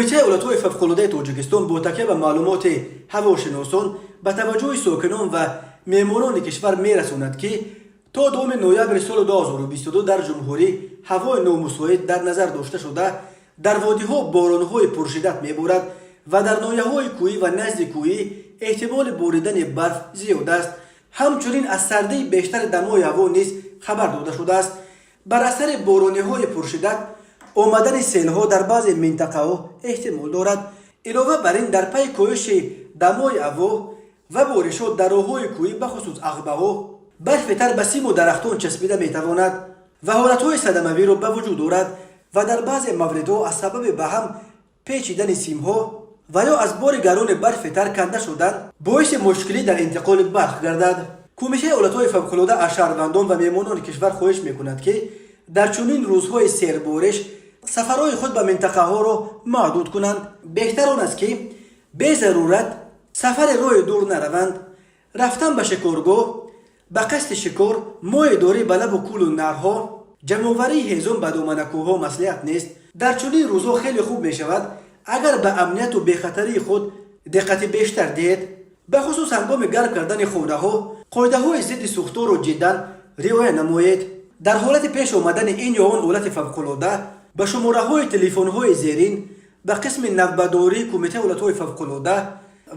Кумитаи ҳолатҳои фавқулодаи Тоҷикистон бо такя ба маълумоти ҳавошиносон ба таваҷҷӯҳи сокинон ва меҳмонони кишвар мерасонад, ки то 2 ноябри соли 2022 дар ҷумҳурӣ ҳавои номусоид дар назар дошта шуда, дар водиҳо боронҳои пуршиддат меборад ва дар ноҳияҳои кӯҳӣ ва назди кӯҳӣ эҳтимоли боридани барф зиёд аст. Ҳамчунин аз сардии бештари дамои ҳаво низ хабар дода шудааст. Бар асари борониҳои пуршиддат омадани селҳо дар баъзе минтақаҳо эҳтимол дорад. Илова бар ин, дар пайи коҳиши дамои ҳаво ва боришот дар роҳҳои кӯҳӣ, бахусус ағбаҳо, барфи тар ба симу дарахтон часпида метавонад ва ҳолатҳои садамавиро ба вуҷуд орад ва дар баъзе мавридҳо аз сабаби ба ҳам печидани симҳо ва ё аз бори гарони барфи тар канда шудан боиси мушкилӣ дар интиқоли барқ гардад. Кумитаи ҳолатҳои фавқулода аз шаҳрвандон ва меҳмонони кишвар хоҳиш мекунад, ки дар чунин рӯзҳои сербориш сафарҳои худ ба минтақаҳоро маҳдуд кунанд. Беҳтар он аст, ки безарурат сафари роҳи дур нараванд. Рафтан ба шикоргоҳ ба қасди шикор, моҳидорӣ ба лабу кӯлу наҳрҳо, ҷамъоварии ҳезум ба доманакӯҳҳо маслиҳат нест. Дар чунин рӯзҳо хеле хуб мешавад, агар ба амнияту бехатарии худ диққати бештар диҳед. Бахусус ҳангоми гарм кардани хонаҳо қоидаҳои зидди сӯхторро ҷиддан риоя намоед. Дар ҳолати пеш омадани ин ё он ҳолати фавқулода ба шумораҳои телефонҳои зерин ба қисми навбатдории Кумитаи ҳолатҳои фавқулода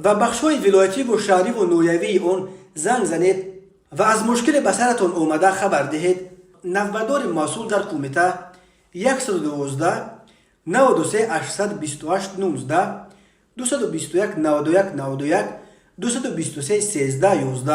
ва бахшҳои вилоятиву шаҳриву ноҳиявии он занг занед ва аз мушкиле ба саратон омада хабар диҳед. Навбатдори масъул дар кумита: 112 93 828 19, 221 91 91, 223 13 11.